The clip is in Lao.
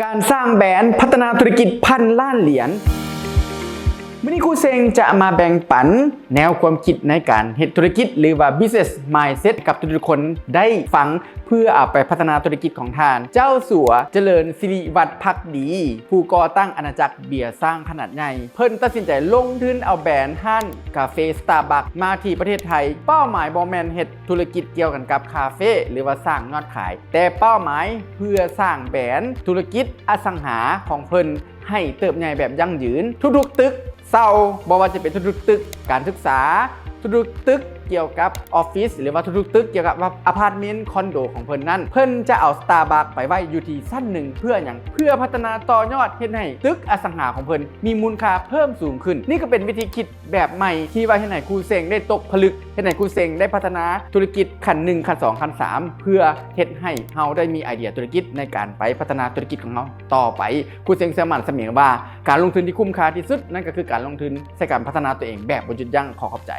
ການສ້າງແບຣນ ພັດທະນາທຸລະກິດພັນລ້ານຫຼຽນ. ມື້ນີ້ຄູເຊັງຈະມາແບ່ງປັນແນວຄວາມຄິດໃນການເຮັດທຸລະກິດ ຫຼືວ່າ Business Mindset ກັບທຸກໆຄົນໄດ້ຟັງ ເພື່ອເອົາໄປພັດທະນາທຸລະກິດຂອງທ່ານ. ເຈົ້າສັວ ຈະເລີນສິລິວັດ ພັກດີ ຜູ້ກໍ່ຕັ້ງອານາຈັກເບຍຊ້າງຂະໜາດໃຫຍ່ ເພິ່ນຕັດສິນໃຈລົງທຶນເອົາແບຣນຮ້ານກາເຟ Starbucks ມາທີ່ປະເທດໄທ. ເປົ້າໝາຍບໍ່ແມ່ນເຮັດທຸລະກິດກ່ຽວກັນກັບຄາເຟ ຫຼືວ່າສ້າງຍອດຂາຍ, ແຕ່ເປົ້າໝາຍເພື່ອສ້າງແບຣນທຸລະກິດອະສັງຫາຂອງເພິ່ນໃຫ້ເຕີບໃຫຍ່ແບບຢັ້ງຢືນ. ທຸກໆຕຶກເຊົ່າ, ບໍ່ວ່າຈະເປັນທຸກໆຕຶກການສຶກສາ, ທຸກໆຕຶກກ່ຽວກັບອອບຟິດ ຫຼືວ່າທຸກໆຕຶກກ່ຽວກັບອາພາດເມັນ ຄອນໂດຂອງເພິ່ນນັ້ນ, ເພິ່ນຈະເອົາ Starbucks ໄປໄວ້ຢູ່ທີ່ຊັ້ນໜຶ່ງ. ເພື່ອຫຍັງ? ເພື່ອພັດທະນາຕໍ່ຍອດ ເຮັດໃຫ້ຕຶກອະສັງຫາຂອງເພິ່ນມີມູນຄ່າເພີ່ມສູງຂຶ້ນ. ນີ້ກໍເປັນວິທີຄິດ ແບບໃໝ່ທີ່ວ່າເຮັດໃຫ້ຄູເຊັງໄດ້ຕົກຜະລຶກ, ເຮັດໃຫ້ຄູເຊັງໄດ້ພັດທະນາທຸລະກິດຂັ້ນໜຶ່ງ, ຂັ້ນສອງ, ຂັ້ນສາມ ເພື່ອເຮັດໃຫ້ເຮົາໄດ້ມີໄອເດຍທຸລະກິດໃນການໄປພັດທະນາທຸລະກິດຂອງເຮົາຕໍ່ໄປ. ຄູເຊັງເຊື່ອໝັ້ນສະໝິງວ່າ ການລົງທຶນທີ່ຄຸ້ມຄ່າທີ່ສຸດ ນັ້ນກໍຄືການລົງທຶນໃສ່ການພັດທະນາຕົວເອງແບບບໍ່ຢຸດຢັ້ງ. ຂໍຂອບໃຈ.